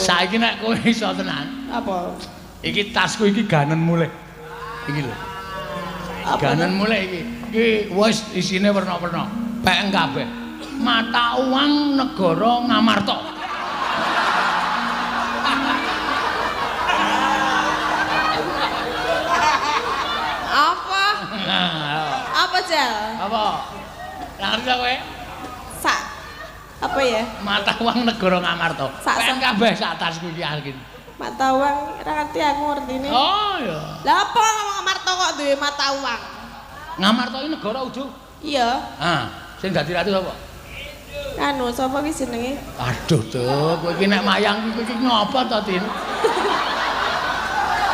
Saiki nek kowe iso tenan. Apa? Iki tasku iki ganen mulih. Iki lho. Ganen mulih iki. Iki wis isine werna-werna. Peken kabeh. Mata uang negara Ngamarta. Apa? Apa, Jal? Apa? Lah ngerti ta kowe? Sak apa ya? Mata uang negara Ngamarta. Peken kabeh sak tasku iki arep. Mata uang ora ngerti aku ngertine. Oh ya. Lah apa ngomong Ngamarta kok duwe mata uang? Ngamarta iki negara udu. Iya. Ah, sing dadi ratu sapa? Anu, sapa ki jenenge? Aduh, tuh, kowe iki nek mayang kowe iki ngopo to, Tin?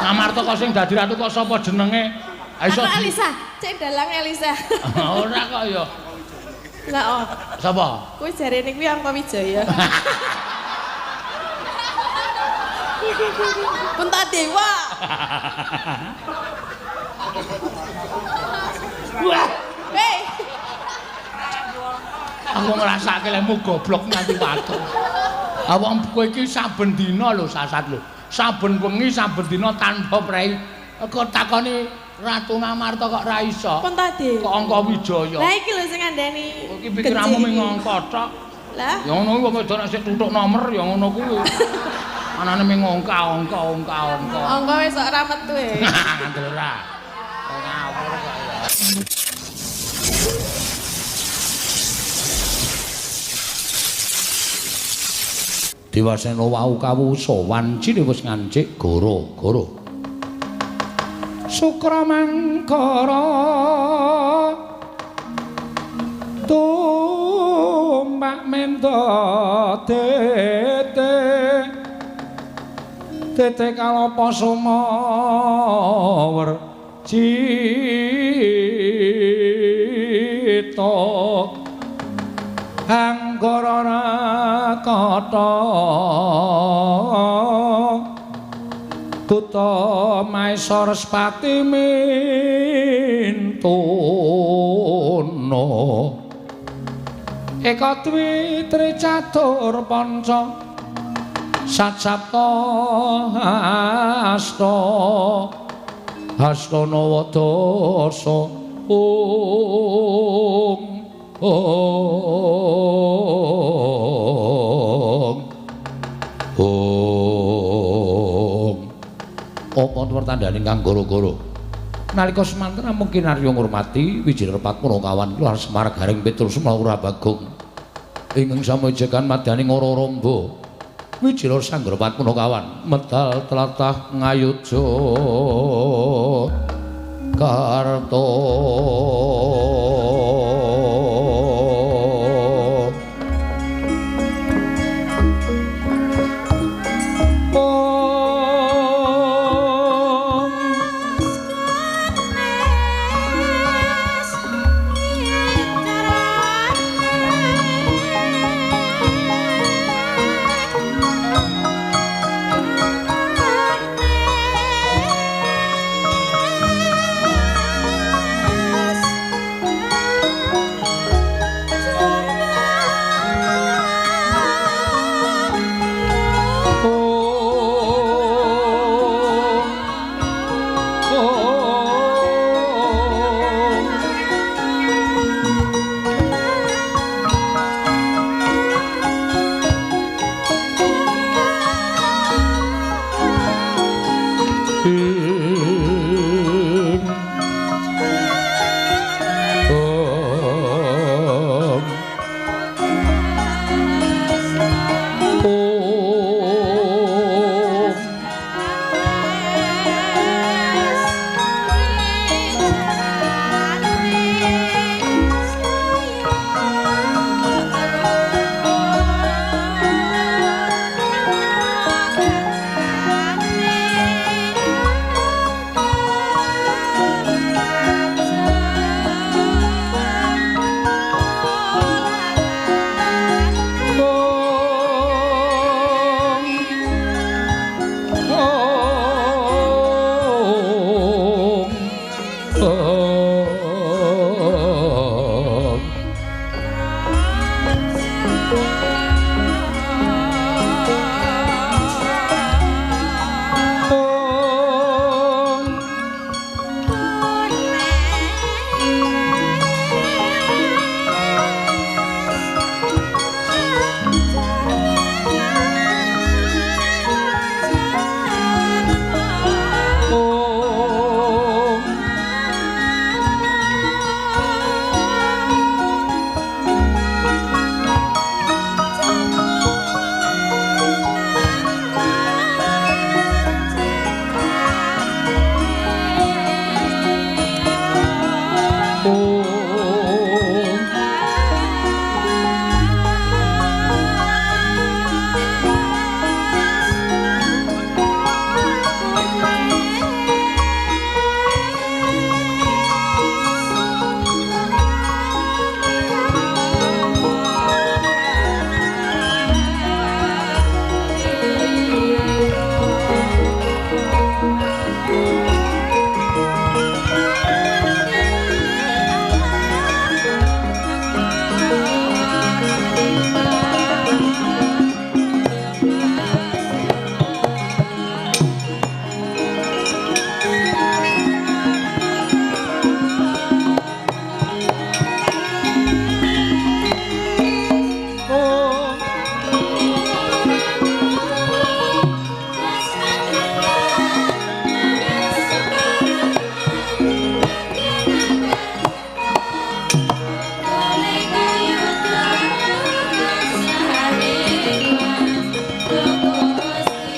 Ngamarta kok sing dadi ratu kok sapa jenenge? Iso Elisa, cek dalang Elisa. Ora kok ya. Lah oh. Sapa? Kuwi jarene kuwi Angka Wijaya. Puntadewa. Wah. Hei. Aku ngrasake lemu goblok nganti watu. Awak kowe iki saben dina lho sasat lho. Saben wengi saben dina tanpa prei. Kok takoni Ratu Ngamarta kok ra iso? Puntadewa. Kok Angka Wijaya. Lah iki lho sing ngandani. Kowe iki pikiranmu mung angka tok. Lah. Ya ngono kuwi wong wedok nek sik tutuk nomor ya ngono kuwi. Anane mung angka angka angka angka. Angka wis ora metu e. Ngandel ora. Ngawur kok ya. Dewasena wau kawusa wancine wis ngancik goro-goro. Sukra mangkara tumbak mendo tete tete kalapa sumawer cita anggara rakata Duta Maesa Respati Mintono Eka Dwi Tricatur Panca Sat Sapta Asta Asta Nawa Dasa Ong Ong Ong. Apa pertandane kang goro-goro? Nalika semanten namung kinarya ngurmati Wijaya Patmana kawan Keluar Semar Gareng Petruk Semawura Bagong ingkang samujekan madyaning ora ramba Wijaya Sanggra Patmana kawan medal tlatah Ngayogya Karta. Yes.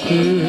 Oh.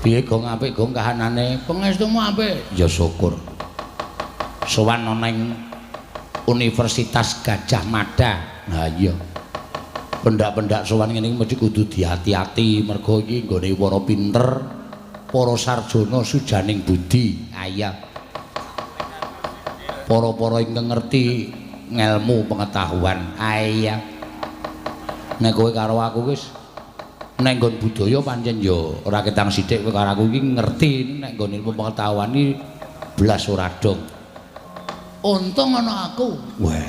Piye gong apik gong kahanane? Pangestumu apik? Ya syukur. Sowan ana ing Universitas Gajah Mada. Ha iya. Pendak-pendak sowan ngene iki mesti kudu diati-ati mergo iki nggone para pinter, para sarjana sujaning budi. Ha iya. Para-para ingkang ngerti ngelmu pengetahuan. Ha iya. Nek kowe karo aku wis nek nggon budaya pancen ya ora ketang sithik kowe karo aku iki ngerti nek nggon ilmu pengetahuan iki blas ora dong. Untung ana aku. Weh.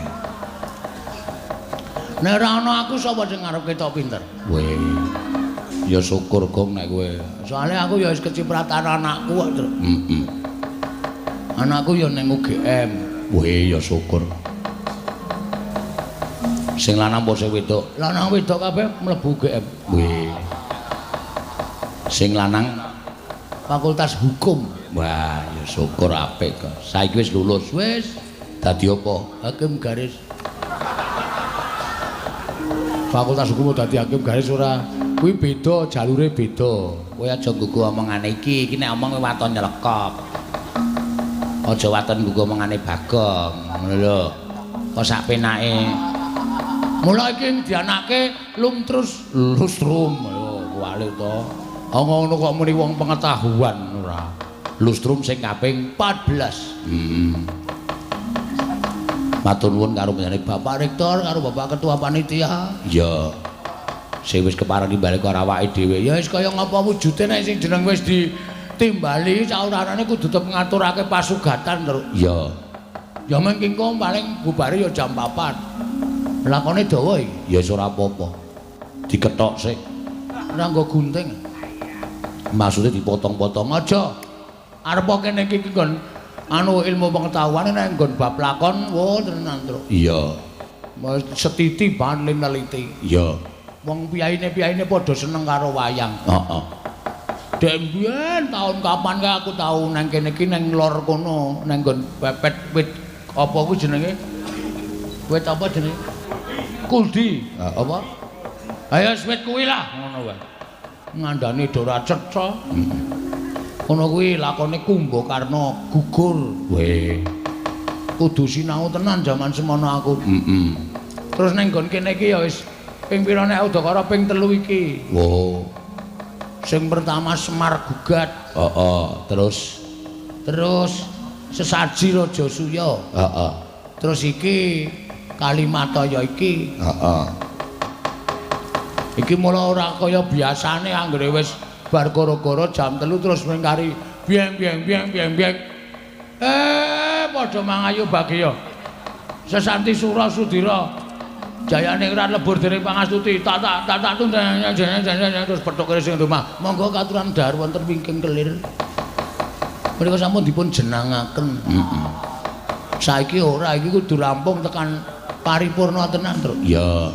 Nek ora ana aku sapa sing arep ketok pinter? Weh. Ya syukur gong nek kowe. Soale aku ya wis kecipratan anakku kok. Heeh. Anakku ya ning UGM. Weh ya syukur. Sing lanang apa sing wedok? Lanang wedok kabeh mlebu UGM. Weh. Sing lanang Fakultas Hukum. Wah, ya syukur apik kok. Saiki wis lulus. Wis. Dadi apa? Hakim garis. Fakultas Hukum dadi hakim garis ora. Kuwi beda, jalure beda. Kowe aja nggugu omongane iki, iki nek omong kowe waton nyelekop. Aja waton nggugu omongane Bagong, ngono lho. Kok sak penake. Mula iki dianake lumtrus lustrum. Ayo kuwalik to. Ngono kok muni wong pengetahuan ora. Lustrum sing kaping 14. Heeh. Matur nuwun karo panjenengane Bapak Rektor karo Bapak Ketua Panitia. Iya. Sing wis kepareng nimbali karo awake dhewe. Ya wis kaya ngapa wujude nek sing jeneng wis ditimbali saurarane kudu tetep ngaturake pasugatan terus. Iya. Ya mengki engko paling bubare ya jam 4. Lakone dawa iki. Ya wis ora apa-apa. Dikethok sik. Ora nggo gunting. Maksude dipotong-potong aja. Arep kene iki nggon anu ilmu pengetahuan nek nggon bab lakon wo tenan truk. Iya. Setiti banget neliti. Iya. Wong piyaine-piyaine padha seneng karo wayang. Heeh. Dek mbiyen taun kapan kae aku tau nang kene iki nang lor kono, nang nggon pepet wit apa kuwi jenenge? Wit apa jenenge? Kuldi. Ha apa? Ayo wit kuwi lah ngono wae. Ngandani do ora cetha. Ngono kuwi lakone Kumbakarna gugur. Weh. Kudu sinau tenan jaman semono aku. Heeh. Terus ning nggon kene iki ya wis Ping pira nek udakara ping 3 iki? Oh. Sing pertama Semar Gugat. Heeh, terus sesaji Raja Suya. Heeh. Terus iki Kalimataya iki. Heeh. Iki mula ora kaya biasane anggere wis bar goro-goro jam 3 terus mengkari bieng bieng bieng bieng bieng. Padha mangayu bagya. Sesanti Sura Sudira. Jayaningrat lebur dening pangastuti. Tak tak tak tak terus petuk sing rumah. Monggo katuran dhahar wonten wingking kelir. Menika sampun dipun jenangaken. Heeh. Saiki ora, iki kudu rampung tekan paripurna tenan, Truk. Iya.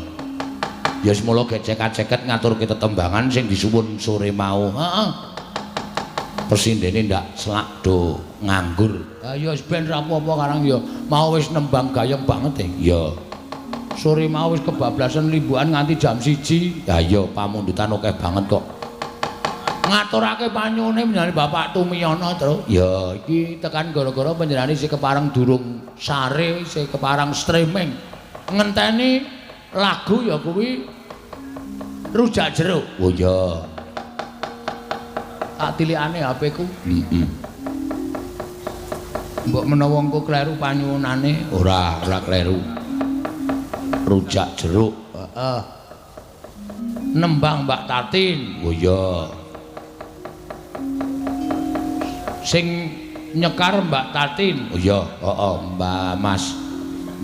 Ya semula gecek-ceket ngaturke tetembangan sing disuwun sore mau. Heeh. Presindene ndak selak do nganggur. Ha ya wis ben ra apa-apa karang ya mau wis nembang gayeng banget e. Iya. Sore mau wis kebablasan limbukan nganti jam 1. Ya iya pamundutan akeh banget kok. Ngaturake panyuwune panjenengane Bapak Tumiyono, Truk. Ya iki tekan gara-gara panjenengane isih kepareng durung sare, isih kepareng streaming. Ngenteni lagu ya kuwi Rujak Jeruk. Oh iya. Tak tilikane HP ku. Heeh. Mbok menawa engko kleru panyuwunane, ora kleru. Rujak Jeruk. Heeh. Nembang Mbak Tatin. Oh iya. Sing nyekar Mbak Tatin. Oh iya, heeh, Mbak Mas.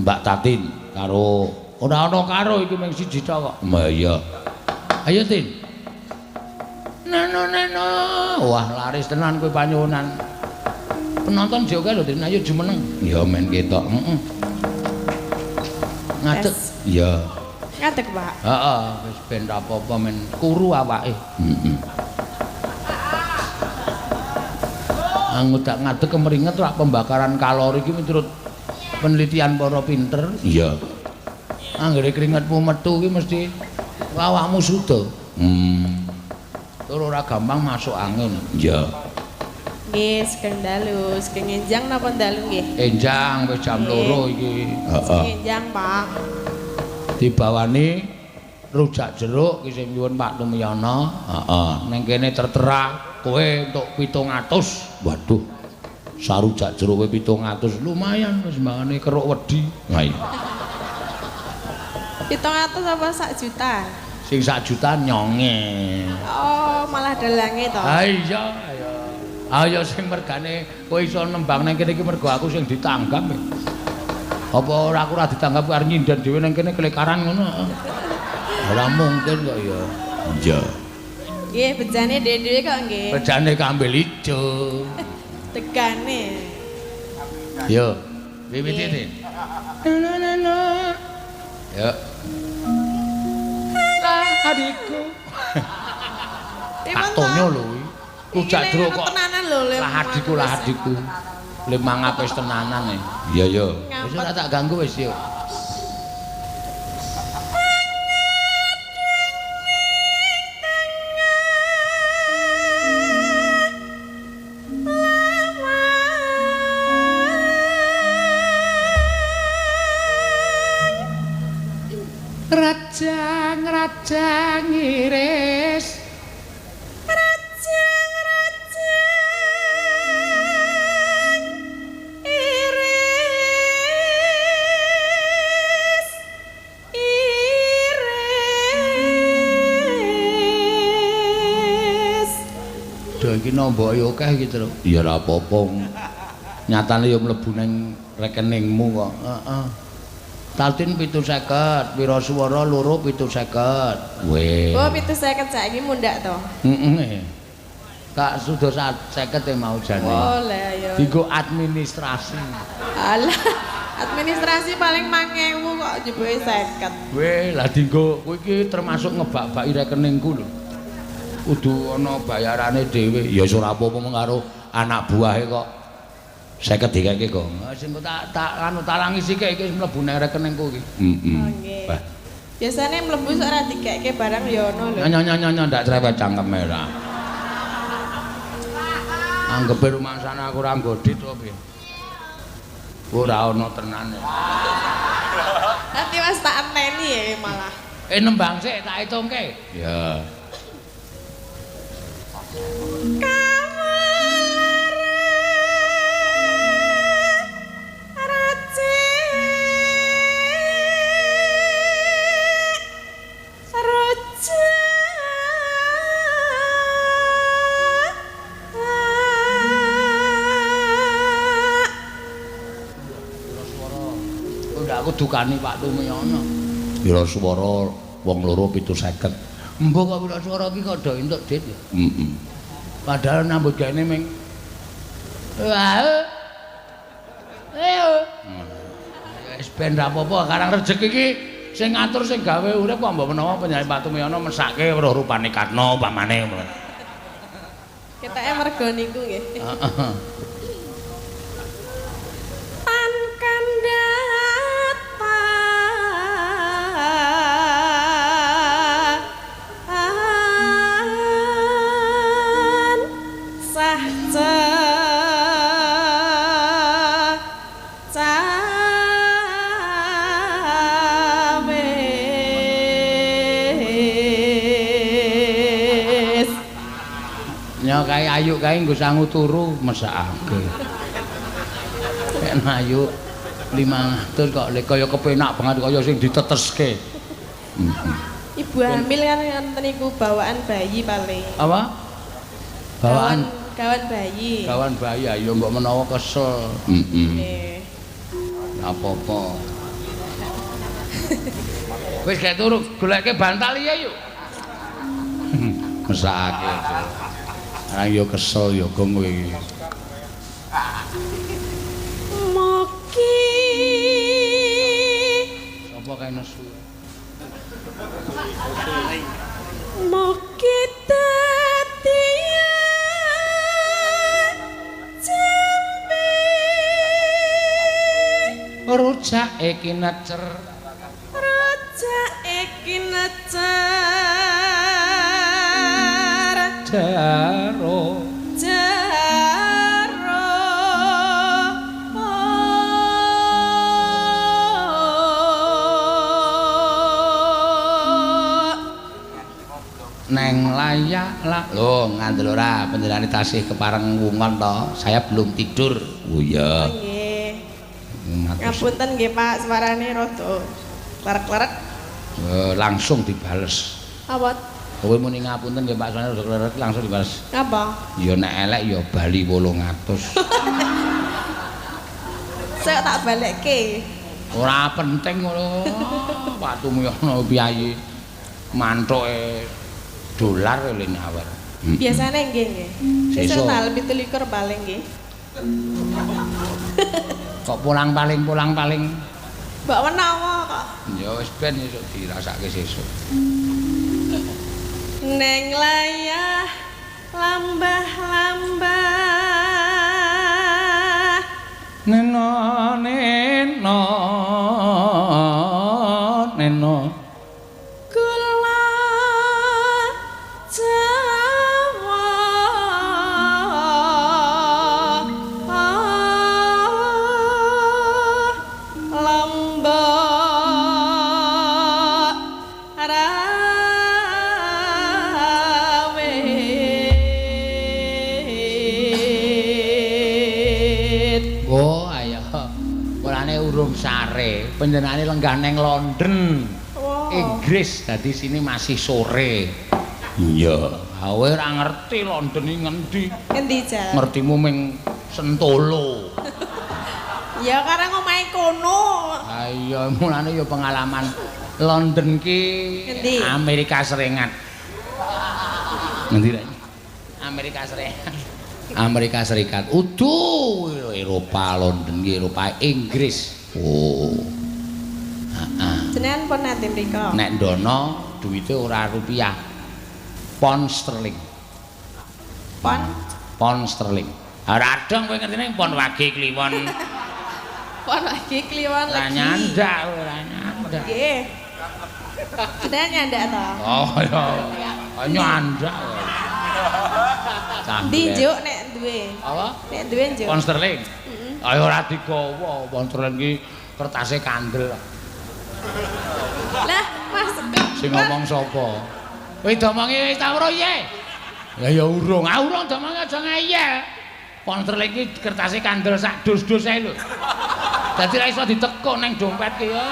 Mbak Tatin karo ora ana karo iki mung siji tok kok. Iya. Ayo Tin. Neno neno. Wah, laris tenan kowe panyuwunan. Penonton jek akeh lho Tin, ayo jumeneng. Ya men ketok. Heeh. Ngadeg. Iya. Ngadeg, Pak. Heeh, wis ben ra apa-apa men kuru awake. Heeh. Angudak ngadeg kemringet rak pembakaran kalori iki menurut penelitian para pinter. Iya. Anggere keringetmu metu iki mesti awakmu suda. Tur ora gampang masuk angin. Iya. Nggih, sugeng dalu, sugeng enjang napa dalu nggih? Enjang wis jam 2 iki. Heeh. Enjang, Pak. Dibawani rujak jeruk iki sing nyuwun Pak Tumiyono. Heeh. Ning kene tertera kowe entuk 700. Waduh. Sarujak jeruk kowe 700 lumayan wis mbangane keruk wedi. Ha iya. 700 apa sak juta? Sing sak juta nyonge. Oh, malah dalange to. Ha iya, ayo. Ayo sing mergane kowe iso nembang nang kene iki mergo aku sing ditanggap. Apa ora aku ora ditanggap arep nyinden dhewe nang kene kelekaran ngono. Ora mungkin kok ya. Iya. Nggih, bejane dhewe-dhewe kok nggih. Bejane kambil ijo. Tegane. Yo, wiwiti Tin. Yo. Lah adikku. Tak tonyo lho kuwi. Rujak jeruk kok tenanan lho. Lah adikku, lah adikku. 500 tenanan e. Iya yo. Wis ora tak ganggu wis yo. Rajang-rajang iris, rajang-rajang iris, iris. Do iki nomboke akeh iki, Truk. Ya ora apa-apa. Nyatane ya mlebu ning rekeningmu kok. Heeh. Tatin 750, pira suwara loro 750. Weh. Oh, 750 saiki mundhak to. Heeh. Tak suda 50 e mau jane. Oh, lah ya. Dienggo administrasi. Alah, administrasi paling 1000 kok jebuke 50. Weh, lah dienggo kowe iki termasuk ngebak-baki rekeningku lho. Kudu ana bayarane dhewe. Ya wis ora apa-apa mung karo anak buahe kok. 50 dikeke kok. Sing tak anu talangi sithik iki wis mlebu nang rekeningku iki. Heeh. Oh nggih. Biasane mlebu sok ora dikeke barang ya ono lho. Nyo ndak cerewet cangkeme ora. Anggepe rumangsane aku ora nggodhit to piye. Ora ono tenan. Nanti Mas tak enteni ya malah. Nembang sik tak hitungke. Ya. Aku dukani Pak Tumiyono. Pira swara wong loro 750. Mbok kok pira swara iki kok do entuk dit ya? Heeh. Padahal nyambut gaene ming wah. Ayo. Wis ben ra apa-apa, karang rejeki iki sing ngatur sing gawe urip kok mbok menawa panjenengan Pak Tumiyono mesake weruh rupane Karna upamane ngono. Ketake mergo niku nggih. Heeh. Kae ayu kae nggo sangu turu mesakake. Nek ayu 500 kok lek kaya kepenak banget kaya sing diteteske. Ibu hamil kan ngoten niku bawaan bayi paling. Apa? Bawaan gawan bayi. Gawan bayi ayo mbok menawa kesel. Heeh. Apa-apa. Wis gek turu goleke bantal iya yuk. Mesakake. Arang yo kesel yo gong kowe iki. Moki. Sapa kae nesu? Moki dadi jambe. Rujake kinecer. Rujake kinecer. Jaro jaro neng layak lah lho ngandel ora panjenengane tasih kepareng wungon to, saya belum tidur. Oh iya. Nggih. Ngapunten nggih Pak, suarane rada klerek-klerek. Langsung dibales. Apa? Kowe muni ngapunten nggih Pak, suarane rada klerek langsung dibales. Ngapa? Ya nek elek ya bali 800. Saya tak balekke. Ora penting ngono. Pak Tumiyono piyayi manthuke dolar le nyawer. Biasane nggih nggih. Sesuk tanggal 27 paling nggih. Kok pulang paling pulang paling. Mbok menawa kok. Ya wis ben esuk dirasake sesuk. Neng layah lambah-lambah neno neno neno gula Jawa lombok Oh, ayo. Mulane urung sare, panjenengane lenggah neng London. Wow. Inggris, dadi sini masih sore. Iya. Kowe ora ngerti London iki ngendi. Ngendi, Jan? Ngertimu ming Sentolo. Ya karang omahe kono. Ha iya, mulane ya pengalaman London ki ngendi? Amerika Serikat. Ngendi rek? Amerika Serikat. Amerika Serikat. Udu Eropa, London ki Eropa, Inggris. Oh. Heeh. Jenengan pun nate mriko. Nek ndono duwite ora rupiah. Pound sterling. Pon? Pound sterling. Ora adong kowe ngertine pon wage kliwon. Pon wage kliwon Ora legi. nyandak, ora nyandak. Nggih. Jenengan nyandak to? Oh ya. Nyandak. Ndi njuk nek duwe? Apa? Nek duwe njuk. Pound sterling. Heeh. Ayo ora digawa, pound sterling ki kertase kandel. Lah, Mas kok Sing ngomong sapa? Kowe domongi wis ta ora piye? Ya ya urung. Ah urung domongi aja ngeyel. Pound sterling iki kertase kandel sak dus-dus ae lho. Dadi ra iso ditekuk ning dompet ki ya,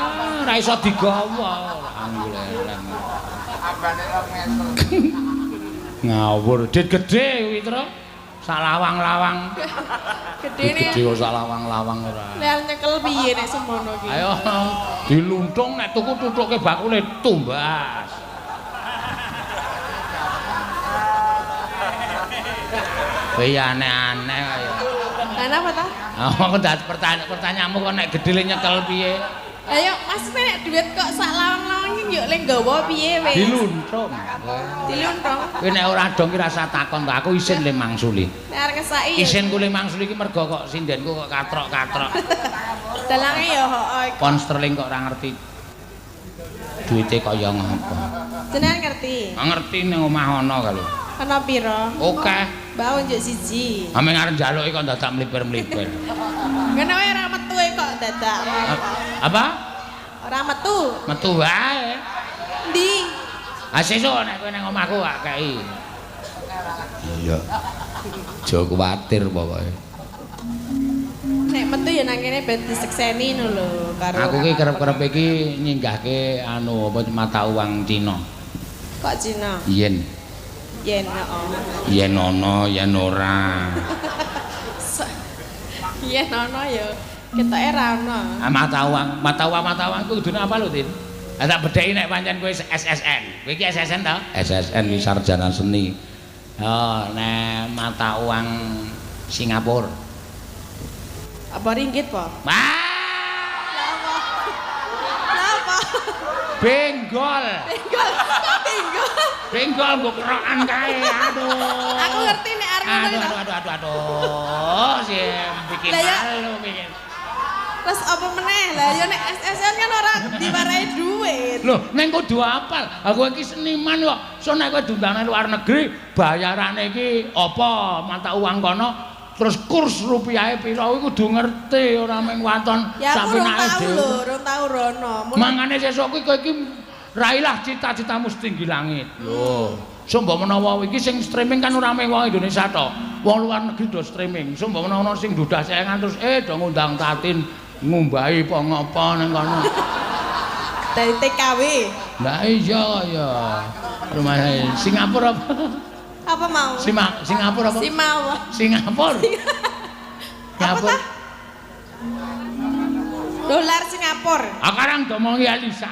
ora iso digawa. Angguleleng. Ambane 2 meter. Ngawur, dit gedhe kuwi, Tru. Sak lawang-lawang. Gedene. Gedhe kok sak lawang-lawang ora. Lek nyekel piye nek semono ki? Ayo diluntung nek tuku tutuke bakule tumbas. Kowe aneh-aneh kaya. Kenapa ta? Aku ndak pertanyaanmu kok nek gedhe nyekel piye? Ayo, maksudnya nek duit kok sak lawang-lawang iki yo le nggawa piye wis? Diluntung. Diluntung. Kowe nek ora dong ki rasa takon to, aku isin le mangsuli. Nek arep ngesaki ya. Isin ku le mangsuli iki mergo kok sindenku kok katrok-katrok. Dalange ya heeh. Pound sterling kok ora ngerti. Duite kaya ngapa? Jenengan ngerti? Ngerti ning omah ana ka lho. Ana pira? Oke. Mbak unjuk siji. Ame ngarep njaluki kok dadak mlipir-mlipir. Ngene wae ora metu kok dadak. Apa? Ora metu. Metu wae. Endi? Ah sesuk nek kowe nang omahku tak kei. Iya. Aja kuwatir pokoke. Nek metu ya nang kene ben disekseni ngono lho karo. Aku ki kerep-kerep iki nyinggahke anu apa mata uang Cina. Kok Cina? Yen. Yen heeh. Yen ana, yen ora. Yen ana ya ketoke ra ana. Ah mata uang, mata uang, mata uang kuwi kudune apa lho, Tin? Ah tak bedheki nek pancen kowe SSN. Kowe iki SSN to? SSN iki sarjana seni. Oh, nek mata uang Singapura. Apa ringgit po? Wah. Apa? Benggol. Benggol. Benggol. Benggol nggo kerokan kae. Aduh. Aku ngerti nek arep ngono. Aduh aduh aduh aduh. Sing bikin malu bikin. Terus apa meneh? Lah ya nek SSN kan ora diwarai duit. Loh, neng kudu apal. Aku iki seniman kok. So nek kowe diundang nang luar negeri, bayarane iki apa? Mata uang kono terus kurs rupiahe pira kuwi kudu ngerti ora mung waton sampe nae dhewe. Ya aku rong tau rono. Mangane sesuk kuwi kowe iki railah cita-citamu setinggi langit. Lho, so mbok menawa iki sing streaming kan ora mung wong Indonesia to. Wong luar negeri do streaming. So mbok menawa ana sing dudah sayangan terus do ngundang Tatin ngumbahi apa ngopo ning kono. Dari TKW. Lah iya ya. Rumah Singapura apa? Apa mau? Singapura apa? Simau. Singapura. Singapura. Dolar Singapura. Ah karang domongi Elisa.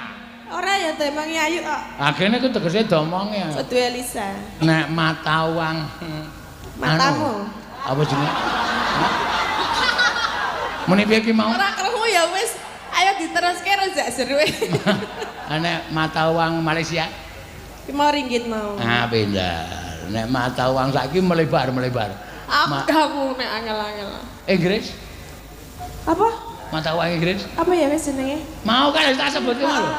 Ora ya domongi Ayu kok. Ah kene ku tegese domongi. Kudu Elisa. Nek mata uang matamu. Apa jenenge? Muni piye ki mau? Ora krungu ya wis. Ayo diteruske rejak seru. Nek mata uang Malaysia? Ki mau ringgit mau. Ah pinter. Nek mata uang saiki melebar-melebar. Aku nek angel-angel. Inggris? Apa? Mata uang Inggris? Apa ya wis jenenge? Mau kan wis tak sebutke mau lho.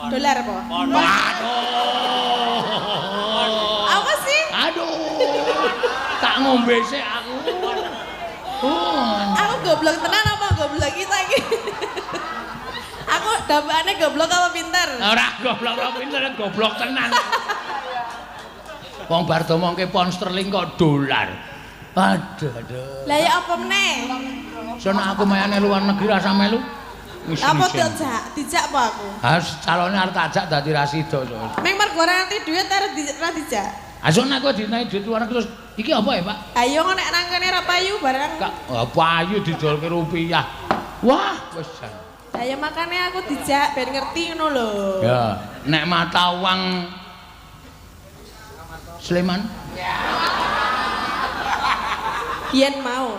Dolar apa? Waduh. Apa sih? Aduh. Tak ngombe sik aku. Aku goblok tenan apa goblok kita iki? Aku dampakane goblok apa pinter? Ora goblok ora pinter, goblok tenan. Wong bar domongke pound sterling kok dolar. Aduh aduh. Lah ya apa meneh? Sono aku mayane luar negeri rasa melu. Apa dijak? Dijak apa aku? Harus calone arep tak ajak dadi ra sida. Meng mergo ora ngerti duit arep ora dijak. Ah sono aku dinaiki duit luar negeri terus iki apa ya, Pak? Ayo nek nang kene ra payu barang. Kak, payu didolke rupiah. Wah, wis jan. Lah ya makane aku dijak ben ngerti ngono lho. Ya, nek mata uang Sleman? Yen mau.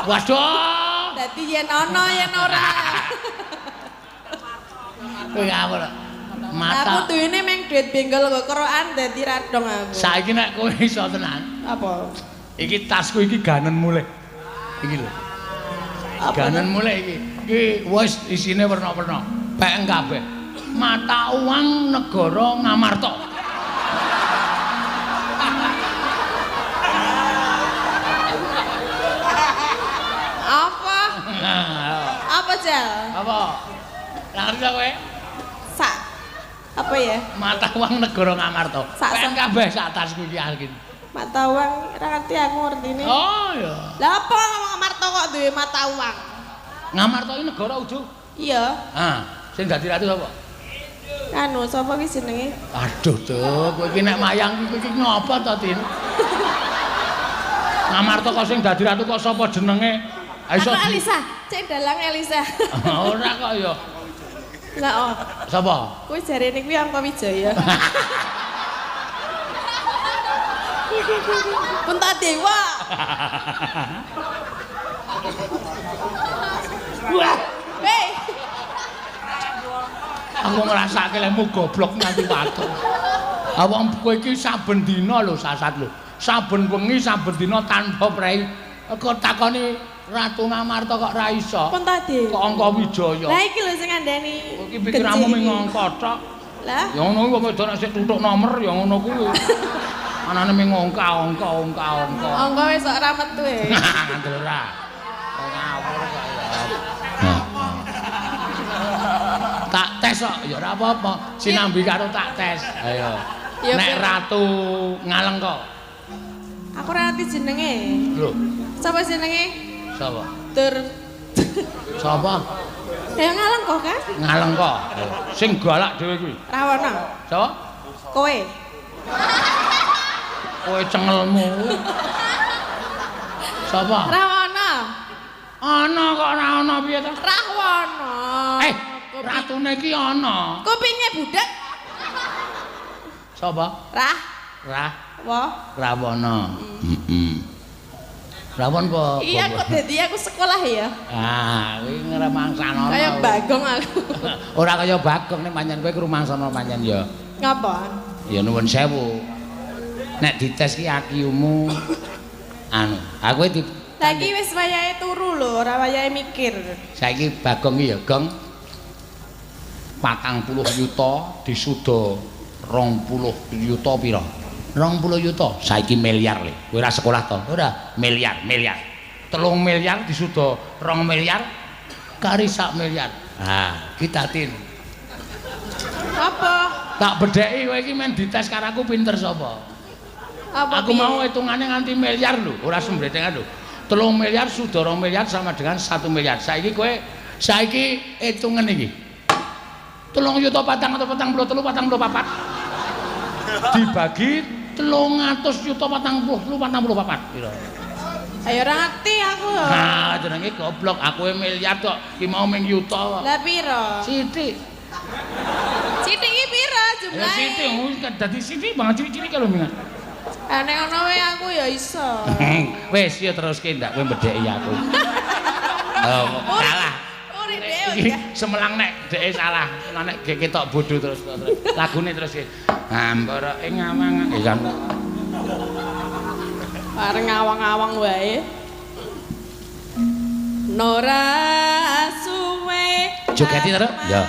Waduh. Dadi yen ana yen ora. Kowe ngawur. Mata. Aku duwene meng duit benggol kok kerokan dadi ra dong aku. Saiki nek kowe iso tenan. Apa? Iki tasku iki ganen mulih. Iki lho. Ganen mulih iki. Iki wis isine werna-werna. Pek kabeh. Mata uang negara Ngamarta. Apa? Apa, Jal? Apa? Lah ngerti kowe? Sak. Apa Apa ya? Mata uang negara Ngamarta. Pen kabeh sak tasku iki arkin. Mata uang ora ngerti aku ngertine. Oh ya. Lah apa ngomong Ngamarta kok duwe mata uang? Ngamarta iki negara udu. Iya. Ah, sing dadi ratu sapa? Anu, sapa ki jenenge? Aduh, Duk, kowe iki nek mayang iki ngopo to, Tin? Ngamarta kok sing dadi ratu kok sapa jenenge? Iso Elisa, cek dalang Elisa. Ora kok ya. Lah oh. Sapa? Kuwi jarene kuwi Angka Wijaya. Puntadewa. Wah. Hei. Aku ngrasake lemu goblok nganti watu. Awak kowe iki saben dina lho sasat lho. Saben wengi saben dina tanpa prei. Kok takoni Ratu Ngamarta kok ra iso? Puntadewa. Kok Angka Wijaya. Lah iki lho sing ngandani. Kowe iki pikiranmu mung angka tok. Lah ya ngono kuwi wong wedok nek sik tutuk nomor ya ngono kuwi. Anane mung angka angka angka angka. Angka wis ora metu e. Ngandel ora. Ngawur kok ya. Tak tes kok ya ora apa-apa. Sinambi karo tak tes. Ayo. Nek Ratu Ngaleng kok. Aku ora ngerti jenenge. Lho. Sapa jenenge? Sapa? Tur. Sapa? Ya Ngaleng kok kan? Ngaleng kok. Sing galak dhewe kuwi. Rawana. Sapa? Kowe. Kowe cengelmu. Sapa? Rawana. Ana kok ora ana piye to? Rahwana. Eh, ratune iki ana. Kupinge budhek. Sapa? Rah. Rah. Wa. Rawana. Heeh. Rawon apa? Iya kok dadi aku sekolah ya. Ah, kuwi ngremangsana. Kaya Bagong aku. Ora kaya Bagong nek pancen kowe krumangsana pancen ya. Ngapa? Ya nuwun sewu. Nek dites ki IQ-mu anu, aku di saiki wis wayahe turu lho, ora wayahe mikir. Saiki Bagong ki ya, Gong. 40 yuta disuda 20 yuta pira? 20 yuta saiki miliar le. Kowe ora sekolah to? Ora, miliar, miliar. 3 miliar disuda 2 miliar kari 1 miliar. Ah, kita tin. Apa? Tak bedheki kowe iki men dites karo aku pinter sapa? Apa? Aku mau hitungane nganti miliar lho, ora sembretengan lho. 3 miliar suda 2 miliar sama dengan 1 miliar. Saiki kowe saiki hitungan iki. 3 yuta 443 44 dibagi 300 yuta 43 44 pira? Ayo ora ngerti aku lho. Ha, jenenge goblok. Aku miliar kok ki mau ming yuta kok. Lah pira? Sithik. Sithik iki pira jumlahe? Ya sithik, dadi sithik banget cilik-cilik lho mingan. Nek ngono wae aku ya iso. Wis ya teruske ndak kowe mbedheki aku. Oh, salah. Iki semelang nek dheke salah. Nek ketok bodho terus terus. Lagune terus ki. Hambara ing awang kan. Areng awang-awang wae. Nora suwe. Jogeti terus? Ya.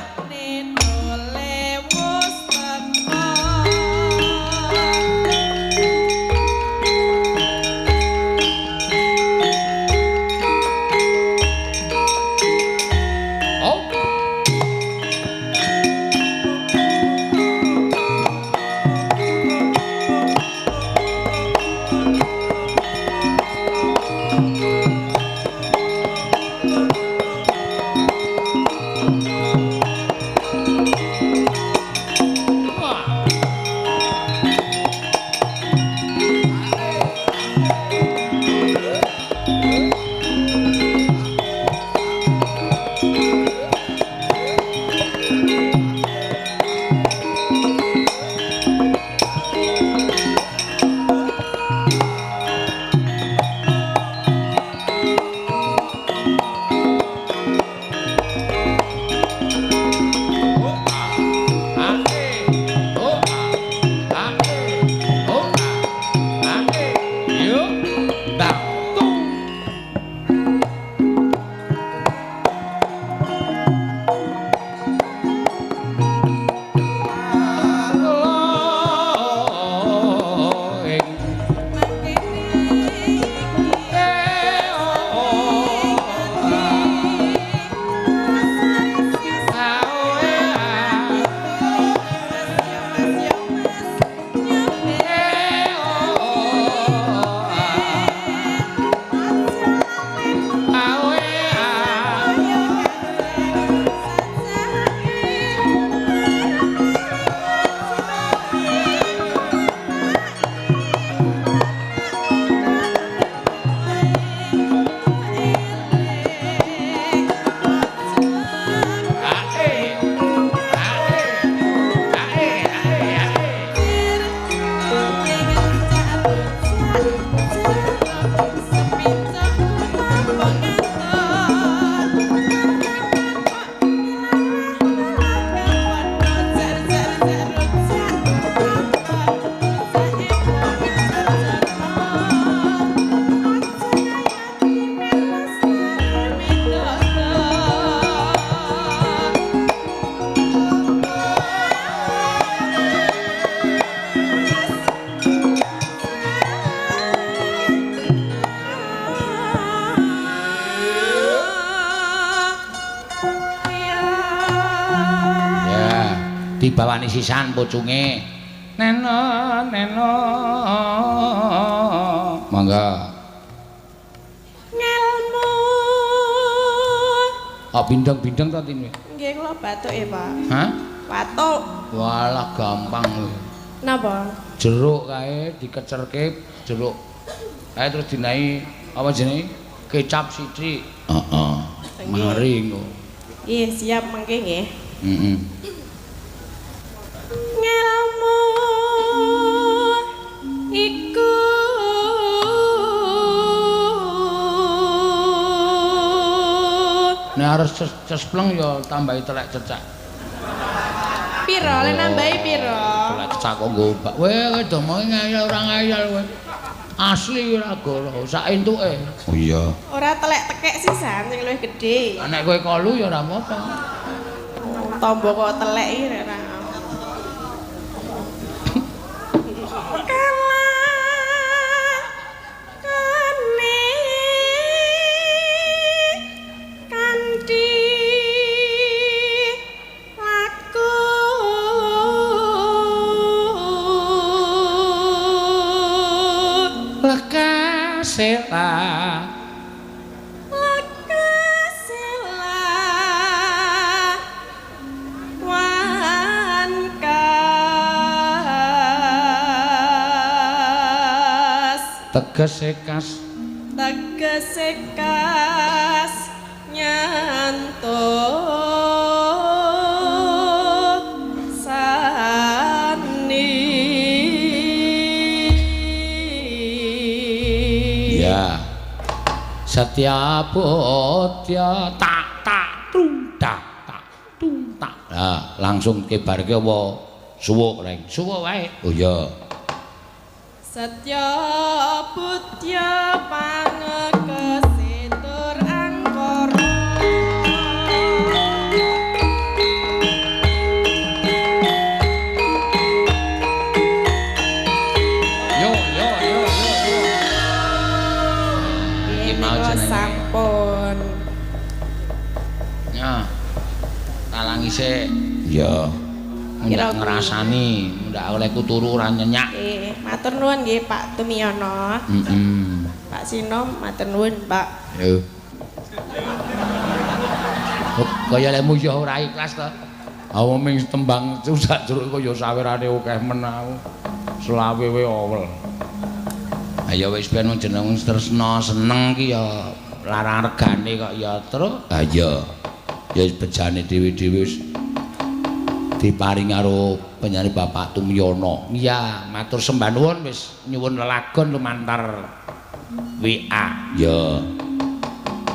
Dibawani sisan pucunge. Neno neno. Mangga. Ngelmu. Ah bindeng-bindeng ta tine? Nggih kula batuk ya, Pak. Hah? Batuk. Walah gampang kowe. Napa? Jeruk kae dikecerke jeruk. Kae terus dinahi apa jenenge? Kecap sithik. Heeh. Mari engko. Nggih, siap mengke nggih. Heeh. Ngelmu iku nek arep cespleng ya tambahi telek cecak. Piro le nambahi piro? Telek cecak kok nggo obak. Weh, domonge ngeyel ora ngeyel kowe. Asli ora goro, sak entuke. Oh iya. Ora telek tekek sisan sing luwih gedhe. Nek kowe kolu ya ora apa-apa. Tombo kok telek iki ora. Kalakone kanthi laku lekasela lekasela wan kas tegese kas tegese kas nyantuk sani. Ya. Setya bodya tak tak tung tak tak tung tak. Nah, langsung kebarke apa suwuk reng. Suwuk wae. Oh iya. Setya budya pangekese tur angkara. Yo yo yo yo yo. Iki mau jenenge. Sampun. Ya. Talangi sik. Iya. Ndak ngrasani, ndak olehku turu ora nyenyak. Nggih, matur nuwun nggih Pak Tumiyono. Heeh. Pak Sinom matur nuwun, Pak. Yo. Kaya lemu ya ora ikhlas to. Awu ming tembang sak jeruk kaya sawerane akeh men aku. Selawe we owel. Ayo wis ben jeneng tresna seneng ki ya larang regane kok ya, Tru. Ha iya. Ya wis bejane dhewe-dhewe wis diparing karo penyanyi Bapak Tumiyono. Iya, matur sembah nuwun wis nyuwun lelagon lumantar WA. Ya.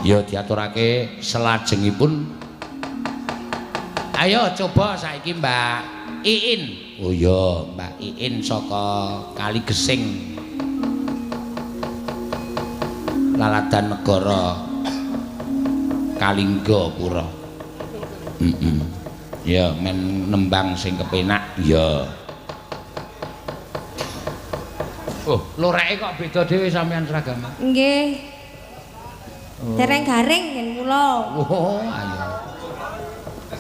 Ya diaturake selajengipun. Ayo coba saiki Mbak Iin. Oh iya, Mbak Iin saka Kaligesing. Laladan Negara Kalingga Pura. Heeh. Ya men nembang sing kepenak. Ya. Oh, loreke kok beda dhewe sampean seragam? Nggih. Oh. Dereng garing ngen kula. Oh, ayo.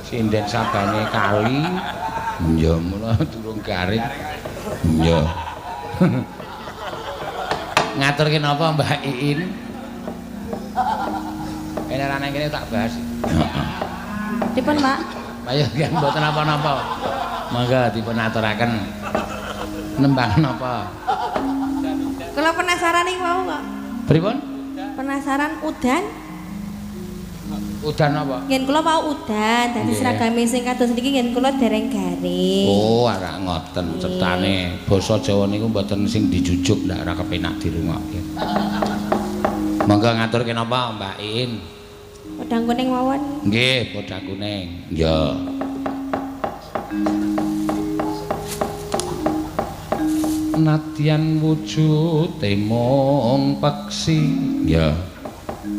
Sinden sabane kali. Ya mula durung garing. Ya. Ngaturke napa Mbak Iin? Ene ra nang kene tak bahas. Heeh. Dipun, Pak. Ayo nggih mboten napa-napa. Monggo dipun aturaken. Nembang napa? Kula penasaran iki wau kok. Pripun? Penasaran udan? Udan apa? Ngen kula wau udan, dadi seragame sing kados niki ngen kula dereng garing. Oh, ora ngoten cetane. Basa Jawa niku mboten sing dijujuk ndak ora kepenak dirungokke. Monggo ngaturke napa Mbak Iin? Podang kuning mawon. Nggih, podang kuning. Ya. Nadyan wujude mung peksi. Ya.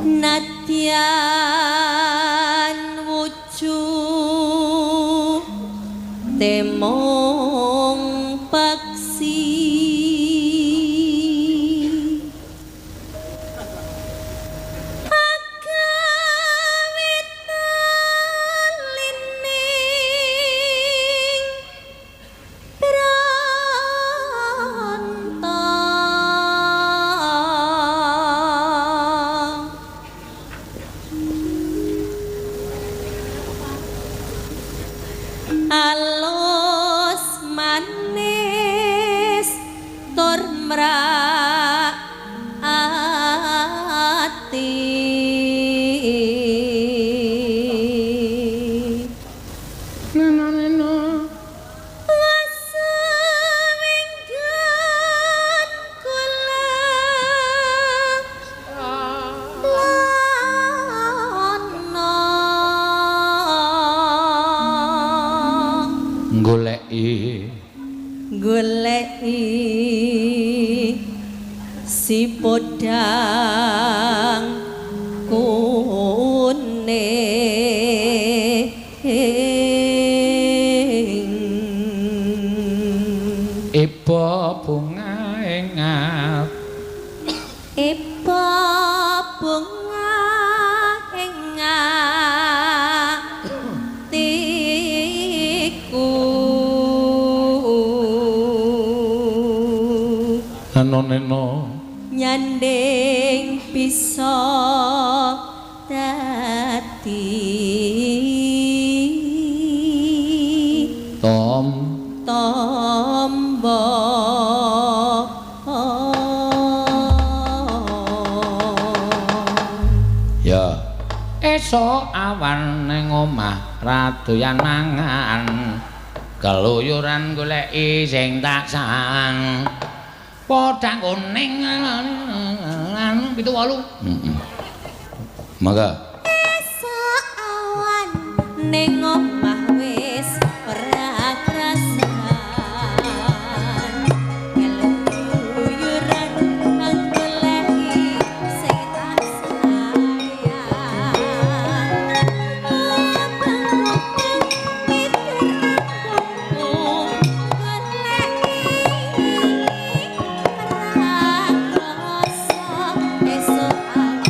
Nadyan wujud mung peksi. Agawit lining tumrap ati. Neno neno Wasawinggan kula lana goleki goleki si podang kuning. Iba bunga ing Iba bunga ing atiku. Neno neno nyanding bisa dadi tom tombo. Ya esuk awan ning omah ra doyan mangan, keluyuran goleki sing tak sang. Podang kuning 7 8. Heeh. Mangga. Esuk awan ning omah wis ora krasan, keluyuran goleki sing tak sayang. Abang-abang pinter anggonku goleki ora krasa esuk awan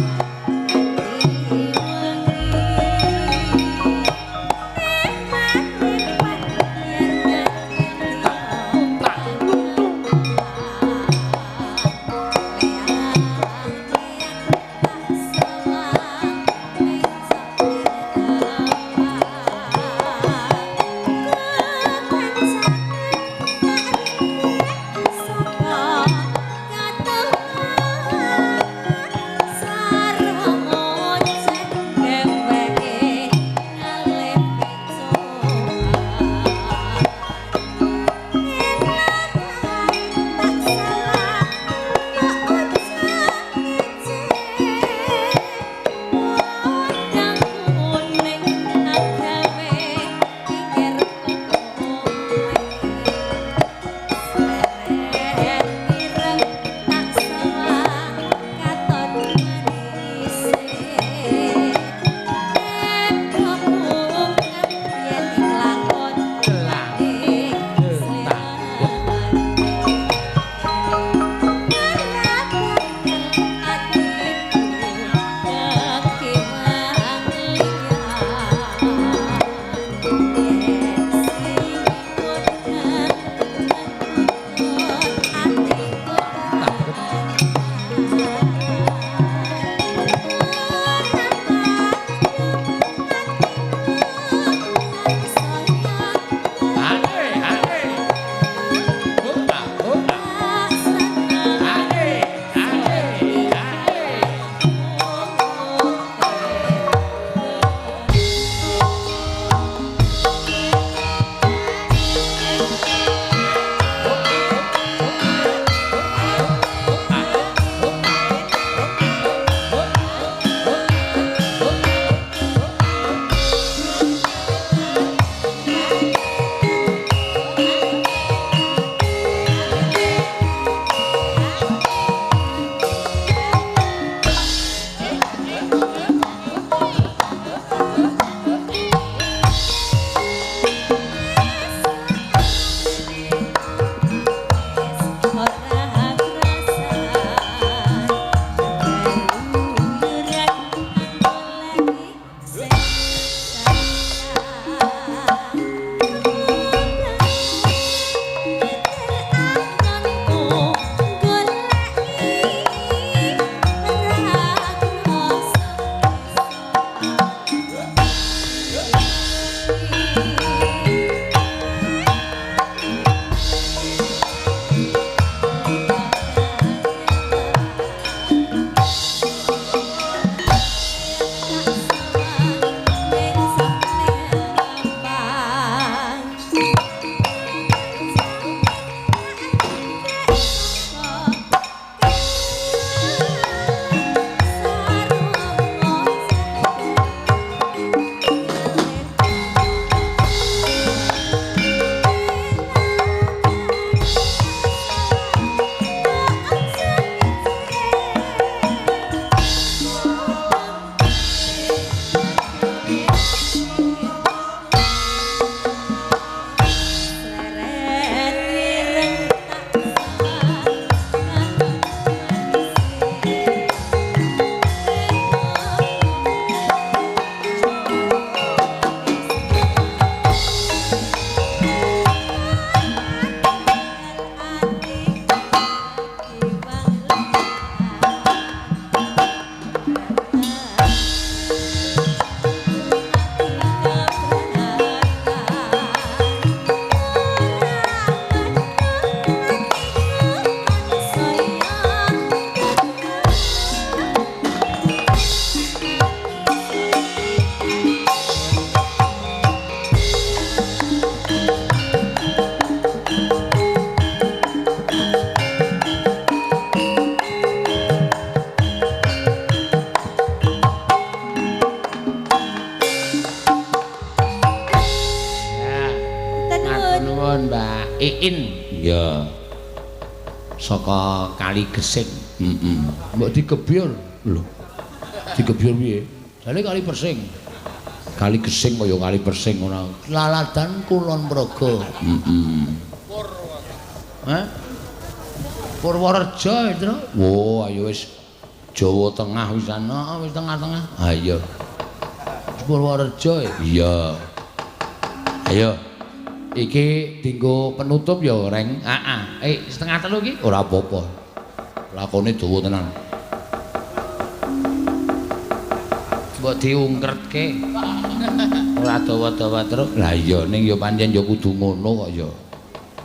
dadi wengi. Saka Kali Gesing. Heeh. Mbok digebyur. Lho. Digebyur piye? Jane Kali Persing. Kali Gesing kaya Kali Persing ora. Laladan Kulon Progo. Heeh. Hah? Purworejo, Indra. Wo, ayo wis Jawa Tengah wisan. Heeh, wis tengah-tengah. Ha iya. Purworejo. Iya. Ayo. Iki dinggo penutup ya, Reng. Heeh. 2:30 iki ora apa-apa. Lakone dawa tenan. Mbok diungkretke. Ora dawa-dawa terus. Lah iya ning ya pancen ya kudu ngono kok ya.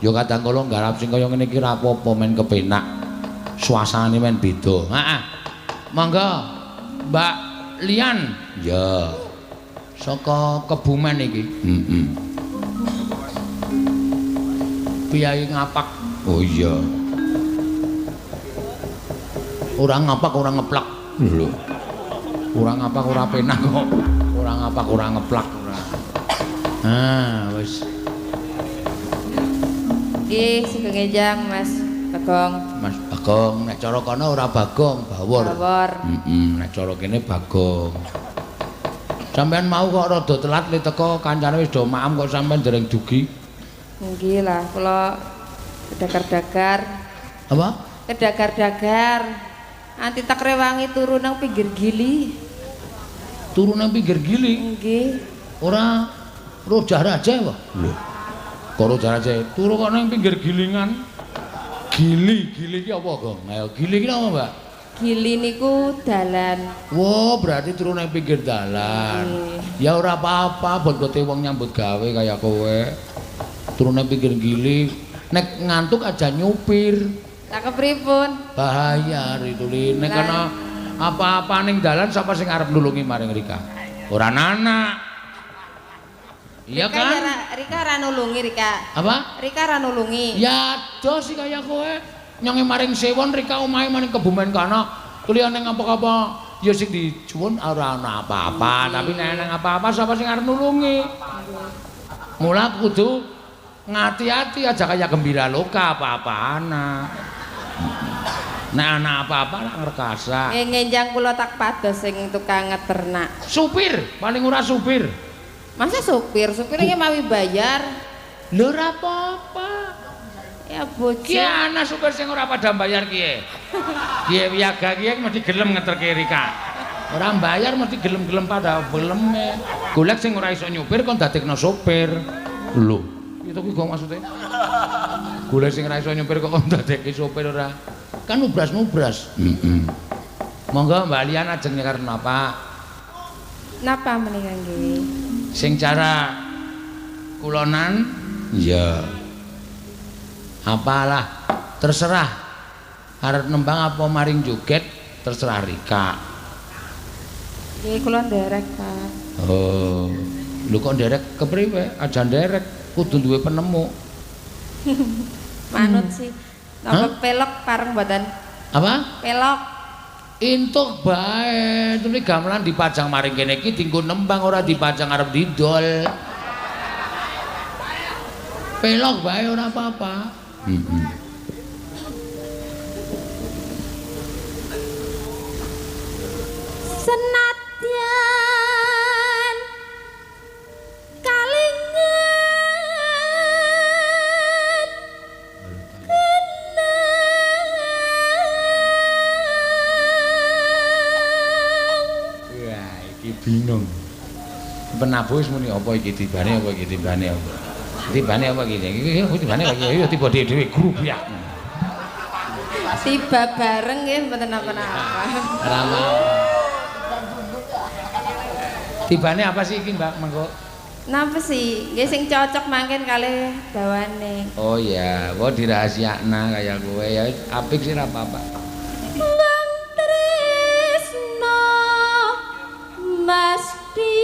Ya kadang kala nggarap sing kaya ngene iki ora apa-apa men kepenak. Suasanane men beda. Heeh. Monggo Mbak Lian. Ya. Saka Kebumen iki. Heeh. Piyai ngapak. Oh iya. Ora ngapak ora ngeplak. Lho. Ora ngapak ora penak kok. Ora ngapak ora ngeplak ora. Ah, wis. Nggih, sugeng enjang Mas Bagong. Mas Bagong, nek cara kono ora Bagong, Bawor. Bawor. Heeh, nek cara kene Bagong. Sampeyan mau kok rada telat le teko kancane wis do maem kok sampeyan dereng dugi. Nggih lah, kula kedagar-dagar. Apa? Kedagar-dagar. Anti tak rewangi turu nang pinggir gili. Turu nang pinggir gili? Nggih. Ora rojah raja apa? Lho. Kok rojah raja? Turu kok nang pinggir gilingan. Gili, gili iki apa, Gong? Ayo, gili iki apa, Mbak? Gili niku dalan. Wah, berarti turu nang pinggir dalan. Ya ora apa-apa, bot-bote wong nyambut gawe kaya kowe. Turu nang pinggir gili, nek ngantuk aja nyupir. Lah kepripun? Bahaya rituli. Nek ana apa-apa ning dalan sapa sing arep nulungi maring Rika? Ora anak. Iya kan? Rika ora nulungi Rika. Apa? Rika ora nulungi. Ya adoh sih kaya kowe. Nyonge maring Sewon Rika omahe maring Kebumen kana. Kuliah ning apa-apa ya sing dijuwun ora ana apa-apa, tapi nek nang apa-apa sapa sing arep nulungi? Mula kudu ngati-ati aja kaya gembira loka apa-apa anak. Nek ana apa-apa lak ngrekasa. Ngenjang kula tak pados sing tukang ngeternak. Supir, paling ora supir. Masa supir? Supir iki mawi bayar. Lho ora apa-apa. Ya bojo. Ki ana supir sing ora pada bayar kiye. Kiye wiyaga kiye mesti gelem ngeterke Rika. Ora bayar mesti gelem-gelem pada geleme. Golek sing ora iso nyupir kon dadekno sopir. Lho, itu kuwi kok maksude? Golek sing ora iso nyupir kok kon dadekke sopir ora. Kan nubras-nubras. Heeh. Monggo Mbak Lian ajeng nyekar napa? Napa menika nggih? Sing cara kulonan? Iya. Apalah terserah. Arep nembang apa maring joget terserah Rika. Nggih kula nderek, Pak. Oh. Lho kok nderek kepriwe? Aja nderek, kudu duwe penemu. Manut sih. Napa pelok pareng mboten? Apa? Pelok. Entuk bae, tuli gamelan dipajang maring kene iki dienggo nembang ora dipajang arep didol. Pelok bae ora apa-apa. Heeh. Senadyan kalingan kenang. Wah, iki bingung. Penabuh wis muni apa iki tibane apa iki tibane apa. Tibane apa iki? Iki tibane apa iki? Ya tiba dhewe grup ya. Tiba bareng nggih mboten napa-napa. Ora Tibane apa sih iki, Mbak? Mengko. Napa sih? Nggih sing cocok mangken kalih dawane. Oh iya, kok dirahasiakna kaya kowe ya apik sih ora apa-apa. Wong tresno mesti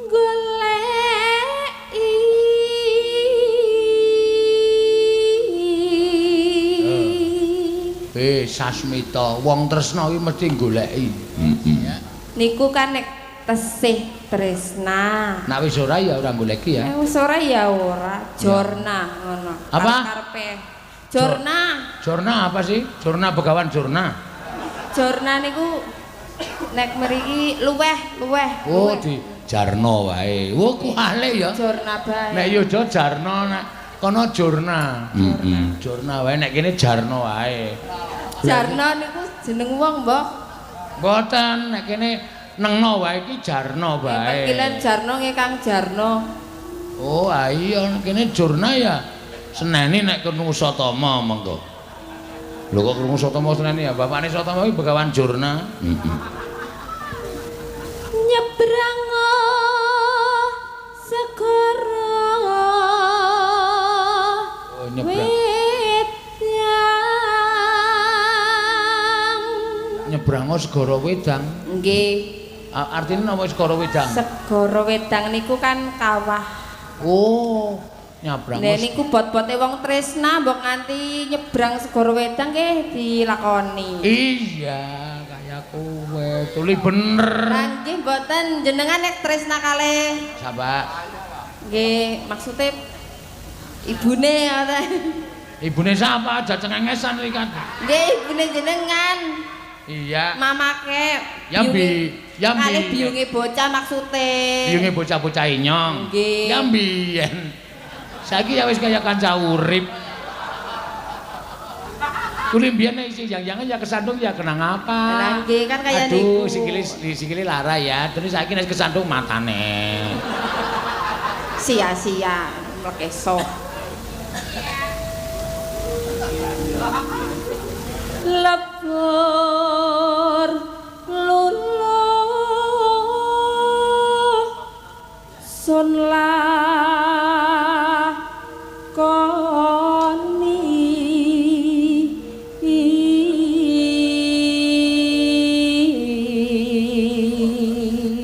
goleki. Sasmita, wong tresna iki mesti goleki. Heeh. Niku kan nek tesih tresna. Nek wis ora ya ora goleki ya. Nek wis ora ya ora, jorna ngono. ngono. Apa? Karepe. Jorna. Jorna apa sih? Jorna Begawan Jorna. Jorna niku nek mriki luweh, luweh. Oh, di Jarno wae. Oh, kuwale ya. Jorna bae. Nek Yojo Jarno nek kono Jorna. Heeh. Jorna wae nek kene Jarno wae. Jarno niku jeneng wong, Mbok. Mboten, nek kene nengno wae iki Jarno wae. Panggilan Jarno nggih Kang Jarno. Oh, iya kene Jorna ya. Seneni nek krungu Satama monggo. Lho kok krungu Satama seneni ya? Bapakne Satama iki Begawan Jorna. Heeh. Nyebrang segara. Oh, nyebrang. Wedang. Nyebrang segara wedang. Nggih. Artine napa segara wedang? Segara wedang niku kan kawah. Oh, nyabrang. Lha niku bot-bote wong tresna mbok nganti nyebrang segara wedang nggih dilakoni. Iya, kaya kowe. Tuli bener. Lah nggih mboten jenengan nek tresna kalih. Sapa? Nggih, maksude ibune ngoten. Ibune sapa? Aja cengengesan iki kan. Nggih, ibune jenengan. Iya. Mamake. Ya bi, ya bi. Kalih biyunge bocah maksude. Biyunge bocah-bocah inyong. Nggih. Ya mbiyen. Saiki ya wis kaya kanca urip. Tuli mbiyen nek isih yang-yangan ya kesandung ya kenang apa? Lah nggih kan kaya niku. Aduh, sikile lara ya. Terus saiki nek kesandung matane. Sia-sia mlekeso. Lebur luluh sun lakoni.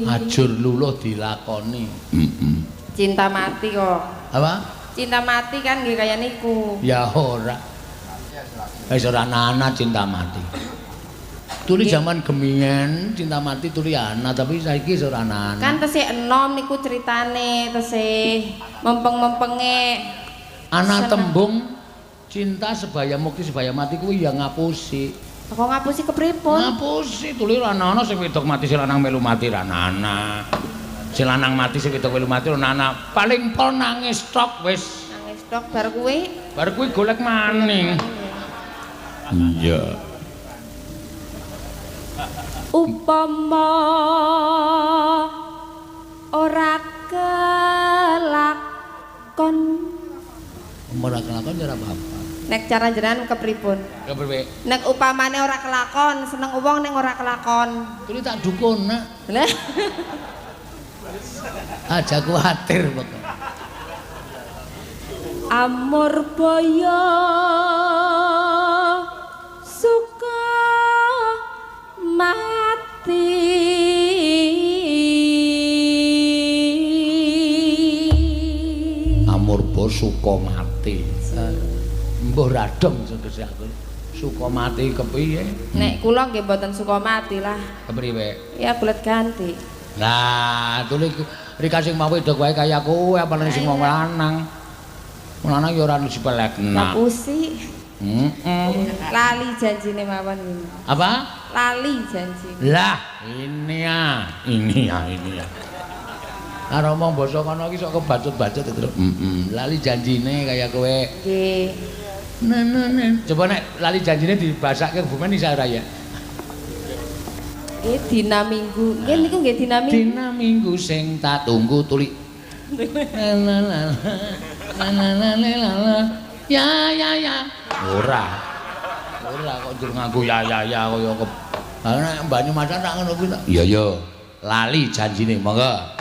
Ajur luluh dilakoni. Cinta mati kok. Apa? Cinta mati kan nggih kaya niku. Ya ora. Wis ora ana cinta mati. Tuli zaman gemien cinta mati tuli ana, tapi saiki wis ora ana. Kan tesih enom niku ceritane, tesih mempeng-mempenge. Ana tembung cinta sebaya mukti sebaya mati kuwi ya ngapusi. Kok ngapusi kepripun? Ngapusi tuli ora ana sing wedok mati sing lanang melu mati ra ana. Sing lanang mati sing wedok melu mati ora ana. Paling pol nangis tok wis. Nangis tok bar kuwi. Bar kuwi golek maning. Iya. Upama ora kelakon. Ora kelakon ya ora apa-apa. Nek cara jenengan kepripun? Kepriwe? Nek upamane ora kelakon, seneng wong ning ora kelakon. Tuli tak dukun, Nak. Lah. Aja kuwatir pokok. Amur boyo suka mati. Amurba suka mati. Mbuh radong tegese aku. Suka mati kepiye? Nek kula nggih mboten suka mati lah. Kepriwe? Ya bulet ganti. Lah, tuli rika sing mau wedok wae kaya kowe apalagi sing wong lanang. Wong lanang ya ora disepelekna. Ngapusi. Heeh. Lali janjine mawon iki. Apa? Lali janjine. Lah, ini ya, ini ya, ini ya. Arep omong basa kono iki sok kebacut-bacut itu. Heeh. Lali janjine kaya kowe. Nggih. Coba nek lali janjine dibasake Kebumen isa ora ya? Nggih dina Minggu. Nggih niku nggih dina Minggu. Dina Minggu sing tak tunggu tuli. La la la la la la la. Ya ya ya. Ora. Ora kok njur nganggo ya ya ya kaya ke. Ha nek Banyumasan tak ngono kuwi tak. Iya ya. Lali janjine monggo.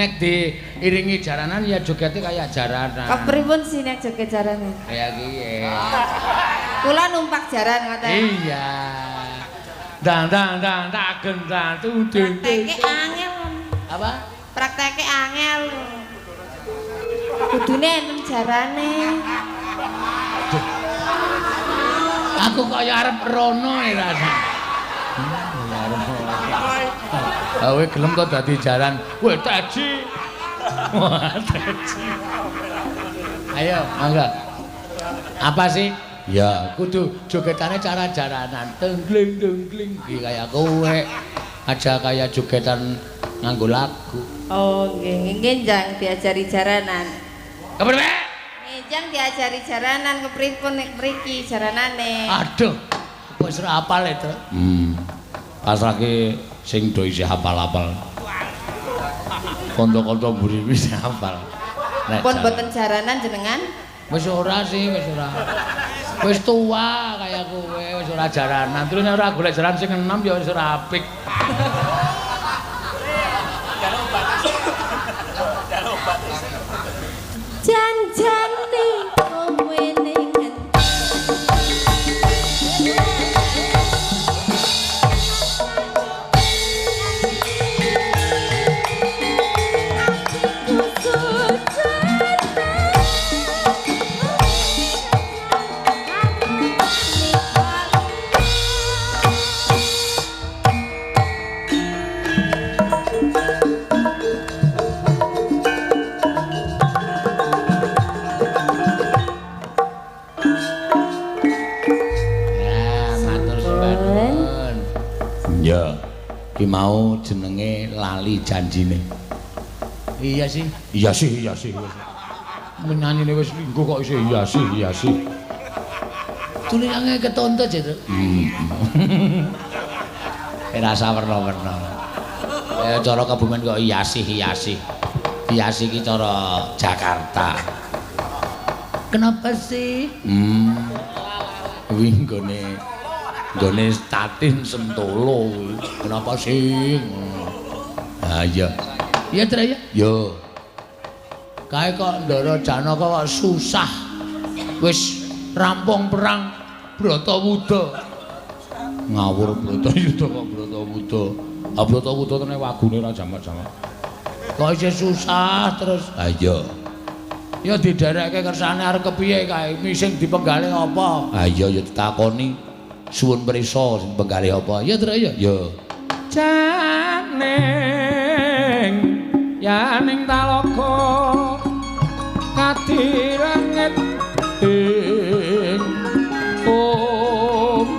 Nek diiringi jaranan ya jogete kaya jaranan. Kepripun sih nek joget jaranan? Kaya kiye. Kula numpak jaran ngoten. Iya. Dang dang dang tak gendang tuding. Prakteke angel. Apa? Prakteke angel. Kudune enten jarane. Aku kaya arep rono e rasane. Arep rono. Kowe gelem to dadi jaran. Kowe teji. Wah, teji. Ayo, mangga. Apa sih? Ya, kudu jogetane cara jaranan. Tengling tengling iki kaya kowe. Aja kaya jogetan nganggo lagu. Oh, nggih, ngenjang diajari jaranan. Kepriwe? Ngenjang diajari jaranan kepripun nek mriki jaranane? Aduh, wis ora apal e, Tru. Pasrahke sing do isih apal-apal. Kanca-kanca mburi wis apal. Nek pun boten jaranan jenengan? Wis ora sih, wis ora. Wis tua kaya kowe, wis ora jaranan. Terus nek ora golek jaran sing enom ya wis ora apik. Janjane kowe ning Ki mau jenenge lali janjine. Iya sih. Iya sih, iya sih. Menyanyine wis linggo kok isih iya sih, iya sih. Tulisannya ketonto aja to. Rasa werna-werna. Ya cara Kebumen kok iya sih, iya sih. Iya sih ki cara Jakarta. Kenapa sih? Kuwi nggone nggone Tatin Sentolo. Kenapa sih? Ah iya. Iya Tre ya? Yo. Kae kok Ndara Janaka kok susah. Wis rampung perang Bratawuda. Ngawur Bratayuda kok Bratawuda. Ah Bratawuda tene wagune ora jamak-jamak. Kok isih susah terus. Ah iya. Ya diderekke kersane arep kepiye kae? Sing dipenggalih apa? Ah iya ya ditakoni. Suwun prisa sing penggalih apa? Ya Tru ya. Ya. Janing yaning talaga kadirangit ing om.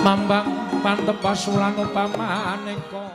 Mambang pantep pasulan upamaneka.